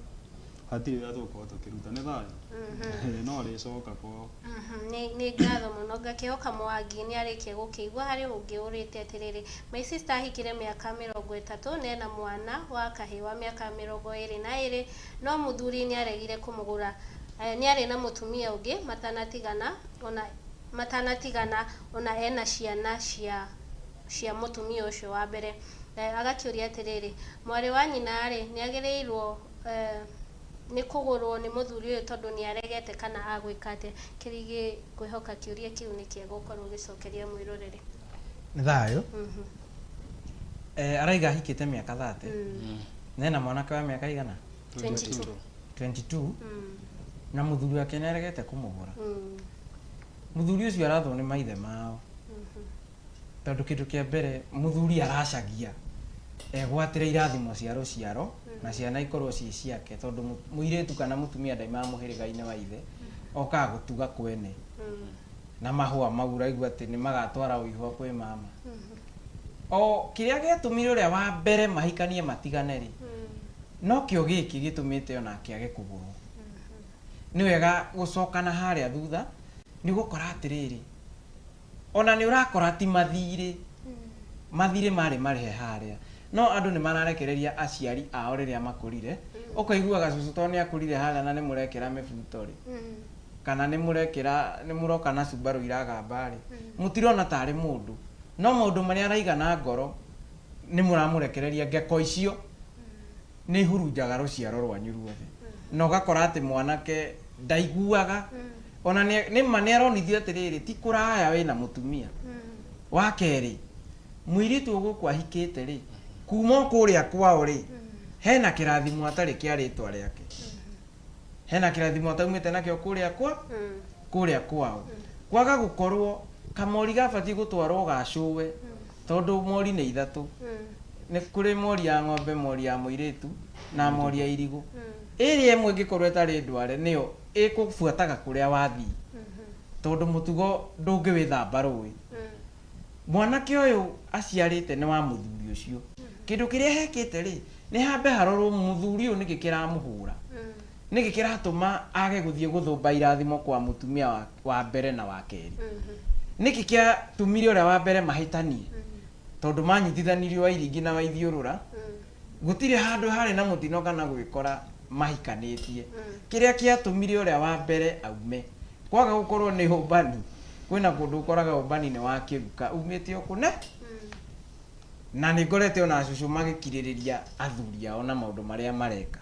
hatirĩ wĩra tũgũkorwo tũkĩruta, nĩ thayũ. No arĩcoka kwao. Nĩ ngatho mũno, ngakĩhoka Mwangi nĩ arĩkia gũkĩigua. Harĩ ũngĩ ũrĩte atĩrĩrĩ, my sister ahikire mĩaka 30 na ena mwana wa kahĩĩ wa mĩaka 22, no mũthuri nĩ aregire kũmũgũra. Nĩ arĩ na mũtumia ũngĩ matanatigana ona ena ciana cia mũtumia ũcio wa mbere. Agakĩũria atĩrĩrĩ, mwarĩ wa nyina rĩ, nĩ agĩrĩirwo nĩ kũgũrwo nĩ mũthuri ũyũ tondũ nĩ aregete, kana agwĩka atĩa? Kĩrigĩ, kwĩhoka kĩũria kĩu nĩ kĩega ũkorwo ũgĩcokeria mwĩrorere. Nĩ thayũ. Araiga ahikĩte mĩaka 30 nena mwanake wa mĩaka igana? 22. 22. Na mũthuri wake nĩ aregete kũmũgũra. Mũthuri ũcio arathwo nĩ maithe mao, tondũ kĩndũ kĩa mbere mũthuri aracagia egwatĩre irathimo cia rũciaro na ciana ikorwo ciĩ ciake, tondũ mũirĩtu kana mũtumia ndaimaga mũhĩrĩga-inĩ wa ithe, okaga gũtuga kwene na mahũa mau ũraigua atĩ nĩ magatwara ũihwa kwĩ mama. O kĩrĩa gĩatũmire ũrĩa wa mbere mahikanie matigane rĩ, no kĩo gĩkĩ gĩtũmĩte onake age kũgũrwo. Nĩ wega gũcokana harĩa thutha, nĩ ũgũkora atĩrĩrĩ, ona nĩ ũrakora ti mathirĩ, mathirĩ marĩ marĩhe harĩa, no andũ nĩ mararekereria aciari ao rĩrĩa makũrire. Ũkaiguaga cũcũ tondũ nĩ akũrire harĩa na nĩ mũrekĩra mĩbuto rĩ, kana nĩ mũrekĩra, nĩ mũroka na Subaru iragamba rĩ, mũtirona tarĩ mũndũ, no maũndũ marĩa araiga na ngoro nĩ mũramũrekereria. Ngeko icio nĩ ihurunjaga rũciaro rwanyu ruothe, na ũgakora atĩ mwanake ndaiguaga ona nĩ ma nĩ aronithio atĩrĩrĩ, ti kũraya wĩna mũtumia wa kerĩ. Mũirĩtu ũgũkũ ahikĩte rĩ, kuma o kũrĩa kwao rĩ, hena kĩrathimo atarĩ kĩa rĩtwa rĩake, hena kĩrathimo ataumĩte nakĩo kũrĩa kwa kũrĩa kwao. Kwaga gũkorwo kamori gabatiĩ gũtwarwo gacũwe, tondũ mori nĩ ithatũ, nĩ kũrĩ mori ya ng'ombe, mori ya mũirĩtu na mori ya irigũ. Ĩrĩa ĩmwe ĩngĩkorwo ĩtarĩ ndware nĩyo ĩkũbuataga kũrĩa wathiĩ, tondũ mũtugo ndũngĩwĩthamba rũĩ. Mwanake ũyũ aciarĩte nĩ wa mũthuri ũcio, kĩndũ kĩrĩa hekĩte rĩ, nĩ hambe harorwo mũthuri ũyũ nĩkĩ kĩramũhũra, nĩkĩ kĩratũma age gũthiĩ gũthũmba irathimo kwa mũtumia wa mbere na wa kerĩ, nĩkĩ kĩatũmire ũrĩa wa mbere mahĩtanie, tondũ manyitithanirio wa iringi na wa ithiũrũra, gũtirĩ handũ harĩ na mũtino kana gwĩkora mahikanĩtie. Kĩrĩa kĩatũmire ũrĩa wa mbere aume kwaga gũkorwo nĩ ũmbani, kwĩna kũndũ ũkoraga ũmbani nĩ wa kĩruka umĩte o kũne, na nĩ ngorete ona cũcũ magĩkirĩrĩria athuri ao na maũndũ marĩa mareka.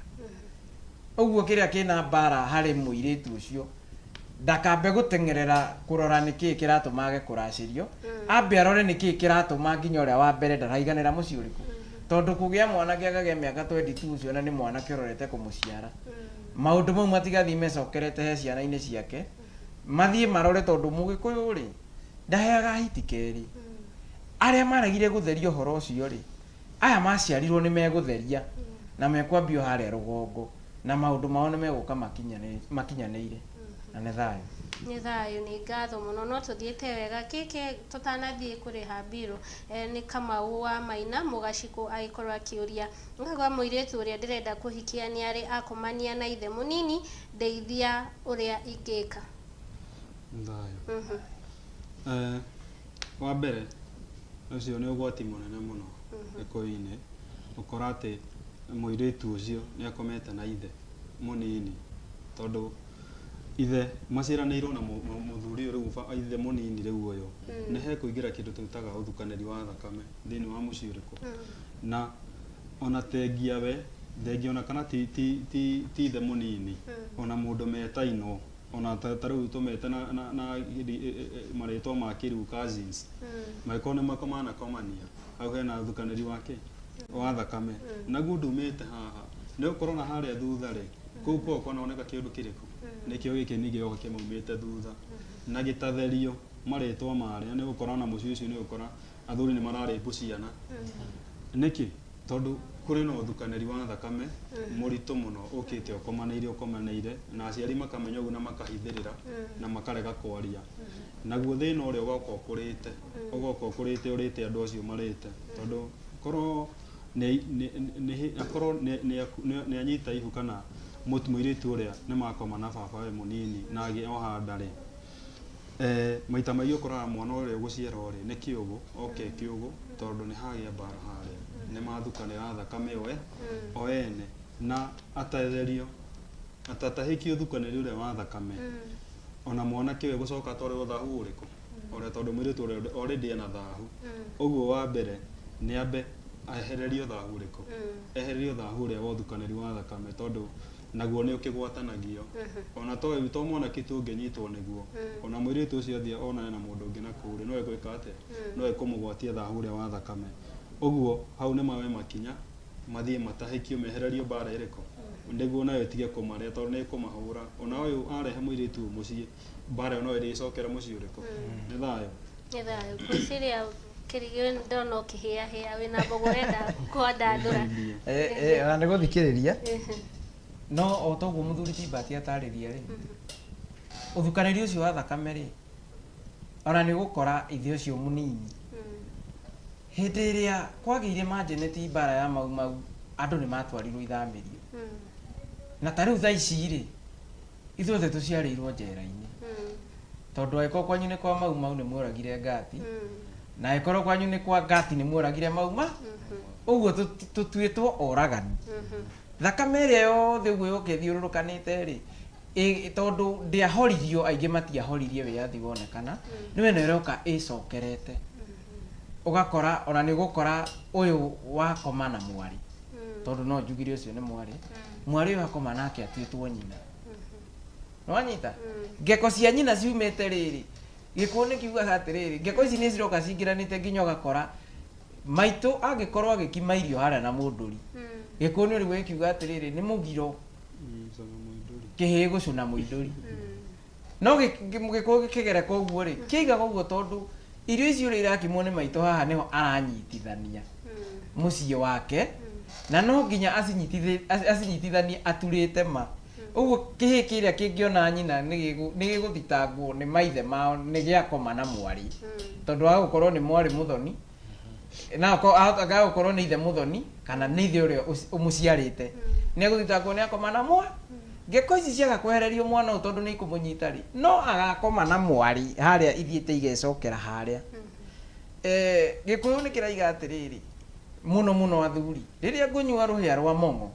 Ũguo kĩrĩa kĩna mbara harĩ mũirĩtu ũcio, ndakambe gũteng'erera kũrora nĩkĩĩ kĩratũma age kũracĩrio, ambe arore nĩkĩĩ kĩratũma nginya ũrĩa wa mbere ndaraiganĩra mũciĩ ũrĩkũ, tondũ kũgĩa mwanake akagĩa mĩaka 22 ũcio na nĩ mwanake ũrorete kũmũciara, maũndũ mau matigathiĩ mecokerete he ciana-inĩ ciake, mathiĩ marore, tondũ mũgĩkũyũ rĩ ndaheaga hiti kerĩ. Arĩa maregire gũtheria ũhoro ũcio rĩ, aya maciarirwo nĩ megũtheria na mekwambio harĩa rũgongo, na maũndũ mao nĩ megũka makinyanĩire, na Na nĩ thayũ. Nĩ thayũ, nĩ ngatho mũno, no tũthiĩte wega kĩkĩ tũtanathiĩ kũrĩha mbirũ. Nĩ Kamau wa Maina Mũgacikũ agĩkorwo akĩũria ngagwa mũirĩtu ũrĩa ndĩrenda kũhikia nĩ arĩ akomania na ithe mũnini, ndeithia ũrĩa ingĩka. Thayũ. Wa mbere ũcio nĩ ũgwati mũnene mũno gĩkũyũ-inĩ, ũkora atĩ mũirĩtu ũcio nĩ akomete na ithe mũnini, tondũ ithe maciaranĩirwo na mũthuri ũyũ rĩu ithe mũnini rĩu ũyũ, nĩ hekũingĩra kĩndũ twĩtaga ũthukanĩri wa thakame thĩinĩ wa mũciĩ ũrĩkũ, na ona thengia we thengia ona kana ti ti ti ti ithe mũnini, ona mũndũ metainwo, ona ta rĩu tũmete na marĩtwa ma kĩrĩu cousins, mangĩkorwo nĩ manakomania, hau hena ũthukanĩri wa kĩ wa thakame, naguo ndumĩte haha nĩ ũkorwo na harĩa thutha rĩ, kũu kwao kwanoneka kĩũndũ kĩrĩkũ nĩkĩo gĩkĩ ningĩ gĩoka kĩmaumĩte thutha na gĩtatherio marĩtwa marĩa, nĩ ũgũkora ona mũciĩ ũcio nĩ ũgũkora athuri nĩ mararĩmbu ciana. Nĩkĩ? Tondũ kũrĩ na ũthukanĩri wa thakame mũritũ mũno ũkĩte ũkomanĩire na aciari makamenya ũguo na makahithĩrĩra na makarega kwaria, naguo thĩna ũrĩa ũgoka ũkũrĩte, ũgoka ũkũrĩte ũrĩte andũ acio marĩte, tondũ korwo akorwo nĩ anyita ihu kana mũirĩtu ũrĩa nĩ makoma na baba we mũnini na agĩe oha nda rĩ, maita maingĩ ũkoraga mwana ũrĩa ũgũciarwo rĩ nĩ kĩũgũ, oke kĩũgũ, tondũ nĩ hagĩa mbara harĩa, nĩ mathukanĩra thakame o ene, na atatherio atatahĩkio ũthukanĩri ũrĩa wa thakame, ona mwanake ũyũ gũcoka atwarĩrwo thahu ũrĩkũ ũrĩa, tondũ mũirĩtu ũrĩa already ena thahu. Ũguo wa mbere nĩ ambe ehererio thahu ũrĩkũ, ehererio thahu ũrĩa wa ũthukanĩri wa thakame, tondũ naguo nĩ ũkĩgwatanagio, ona to mwanake tu ũngĩnyitwo nĩguo, ona mũirĩtu ũcio athiĩ onane na mũndũ ũngĩ na kũu rĩ, no egwĩka atĩa? No ekũmũgwatia thahu ũrĩa wa thakame. Ũguo hau nĩ mawe makinya mathiĩ matahĩkio mehererio mbara ĩrĩkũ nĩguo nayo ĩtige kũmarĩa, tondũ nĩ ĩkũmahũra. Ona ũyũ arehe mũirĩtu ũyũ mũciĩ, mbara ĩyo no ĩrĩcokera mũciĩ ũrĩkũ. Nĩ thayũ. Nĩ thayũ. Ngwĩciria kĩrigĩ ndona ũkĩhĩahĩa wĩna mbogo ũrenda kwandandũra. Ona nĩ gũthikĩrĩria, no o toguo mũthuri ti Bahati atarĩria rĩ, ũthukanĩri ũcio wa thakame rĩ, ona nĩ ũgũkora ithe ũcio mũnini hĩndĩ ĩrĩa kwagĩire manjeneti mbara ya Mau Mau, andũ nĩ matwarirwo ithamĩrio, na ta rĩu thaa ici rĩ, ithuothe tũciarĩirwo njera-inĩ, tondũ angĩkorwo kwanyu nĩ kwa Mau Mau nĩ muoragire Ngati, na angĩkorwo kwanyu nĩ kwa Ngati nĩ muoragire Mau Mau, ũguo tũtuĩtwo oragani. Thakame ĩrĩa yothe ũguo yoka ĩthiũrũrũkanĩte rĩ, tondũ ndĩahoririo, aingĩ matiahoririe wĩyathi wonekana, nĩwe ĩno ĩroka ĩcokerete, ũgakora ona nĩ ũgũkora ũyũ wakoma na mwarĩ, tondũ no njugire ũcio nĩ mwarĩ, mwarĩ ũyũ akoma nake atuĩtwo nyina, nĩwanyita ngeko cia nyina ciumĩte rĩrĩ, gĩkũyũ nĩ kiugaga atĩrĩrĩ, ngeko ici nĩ ciroka cingĩranĩte nginya ũgakora maitũ angĩkorwo agĩkima irio harĩa na mũndũri, gĩkũyũ nĩ ũrĩguo gĩkiuga atĩrĩrĩ, nĩ mũgiro kĩhĩĩ gũcũna mũindũri, no gĩkũyũ gĩkĩgereka ũguo rĩ, kĩigaga ũguo tondũ irio icio ũrĩa irakimwo nĩ maitũ haha nĩho aranyitithania mũciĩ wake, na no nginya acinyitithanie aturĩte ma. Ũguo kĩhĩĩ kĩrĩa kĩngĩona nyina nĩ gĩgũthitangwo nĩ maithe mao nĩ gĩakoma na mwarĩ, tondũ wa gũkorwo nĩ mwarĩ mũthoni, na agũkorwo nĩ ithe mũthoni kana nĩ ithe ũrĩa ũmũciarĩte, nĩ egũthitangwo nĩ akoma na mwa. Ngeko ici ciaga kwehererio mwana ũyũ tondũ nĩ ikũmũnyita rĩ, no agakoma na mwarĩ harĩa ithiĩte igecokera harĩa. Gĩkũyũ nĩ kĩraiga atĩrĩrĩ, mũno mũno athuri, rĩrĩa ngũnyua rũhĩa rwa mong'o,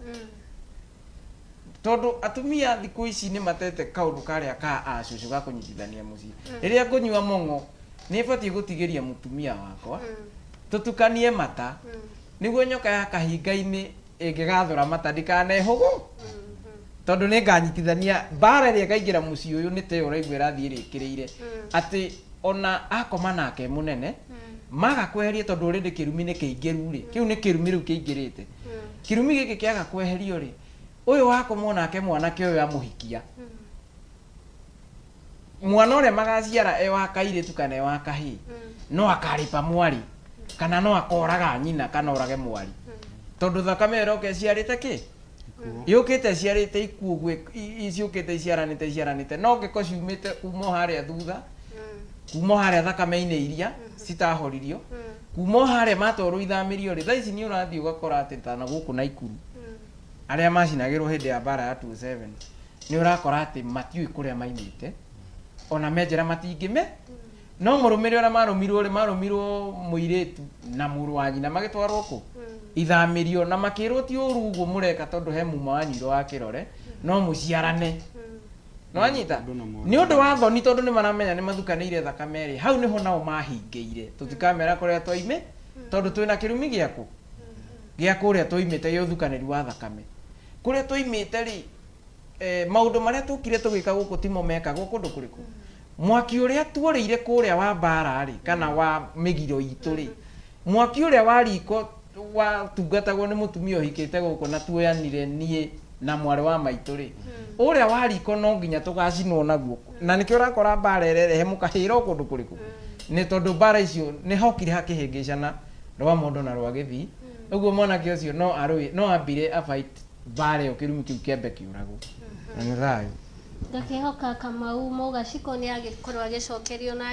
tondũ atumia thikũ ici nĩ matete kaũndũ karĩa ka acũcũ ga kũnyitithania mũciĩ, rĩrĩa ngũnyua mong'o nĩ batiĩ gũtigĩria mũtumia wakwa tũtukanie mata, nĩguo nyoka ya kahinga-inĩ ĩngĩgathũra mata ndikanehũgũ, tondũ nĩ nganyitithania mbara ĩrĩa ĩkaingĩra mũciĩ ũyũ nĩ ta ĩyo ũraigua ĩrathiĩ ĩrĩkĩrĩire, atĩ ona akoma nake mũnene maga kweheria, tondũ already kĩrumi nĩ kĩingĩru rĩ, kĩu nĩ kĩrumi rĩu kĩingĩrĩte, kĩrumi gĩkĩ kĩaga kweherio rĩ, ũyũ wakomwo nake mwanake ũyũ amũhikia, mwana ũrĩa magaciara e wa kairĩtu kana e wa kahĩĩ, no akarĩpa mwarĩ kana no akoraga nyina kana orage mwarĩ, tondũ thakame ĩyo ĩroka ĩciarĩte kĩ Yũkĩte ĩciarĩte ikuũ ũguo ciũkĩte iciaranĩte iciaranĩte, no ngĩko ciumĩte kuma o harĩa thutha, kuma o harĩa thakame-inĩ iria citahoririo, kuma o harĩa matwarwo ithamĩrio rĩ, thaa ici nĩ ũrathiĩ ũgakora atĩ ta na gũkũ Naikuru arĩa macinagĩrwo hĩndĩ ya mbara ya 27 nĩ ũrakora atĩ matiũĩ kũrĩa maimĩte, ona menjera matingĩme, no mũrũmĩre ũrĩa marũmirwo rĩ, marũmirwo mũirĩtu na mũrũ wa nyina magĩtwarwo kũ ithamĩrio, na makĩrwo ti ũru ũguo mũreka tondũ he muma wanyuirwo wa kĩrore, no mũciarane. Nĩwanyita? Ũndũ na mwana. Nĩ ũndũ wa thoni tondũ nĩ maramenya nĩ mathukanĩire thakame rĩ, hau nĩho nao mahingĩire, tũtikamera kũrĩa twaime tondũ twĩna kĩrumi gĩakũ gĩa kũrĩa twaimĩte gĩa ũthukanĩri wa thakame. Kũrĩa twaimĩte rĩ, maũndũ marĩa tũkire tũgĩka gũkũ timo mekagwo kũndũ kũrĩkũ. Mwaki ũrĩa tuorĩire kũrĩa wa mbara rĩ, kana wa mĩgiro itũ rĩ, mwaki ũrĩa wa riko watungatagwo nĩ mũtumia ũhikĩte gũkũ na tuoyanire niĩ na mwarĩ wa maitũ rĩ, ũrĩa wa riko no nginya tũgacinwo naguo, na nĩkĩo ũrakora mbara ĩrerehe mũkahĩra o kũndũ kũrĩkũ, nĩ tondũ mbara icio nĩ hokire hakĩhĩngĩcana rwa mondo na rwa gĩthii. Ũguo mwanake ũcio no arũĩ, no ambire a fight mbara ĩyo kĩrumi kĩu kĩambe kĩũragwo. Na nĩ thayũ. Ngakĩhoka Kamau Mũgaciko nĩ agĩkorwo agĩcokerio na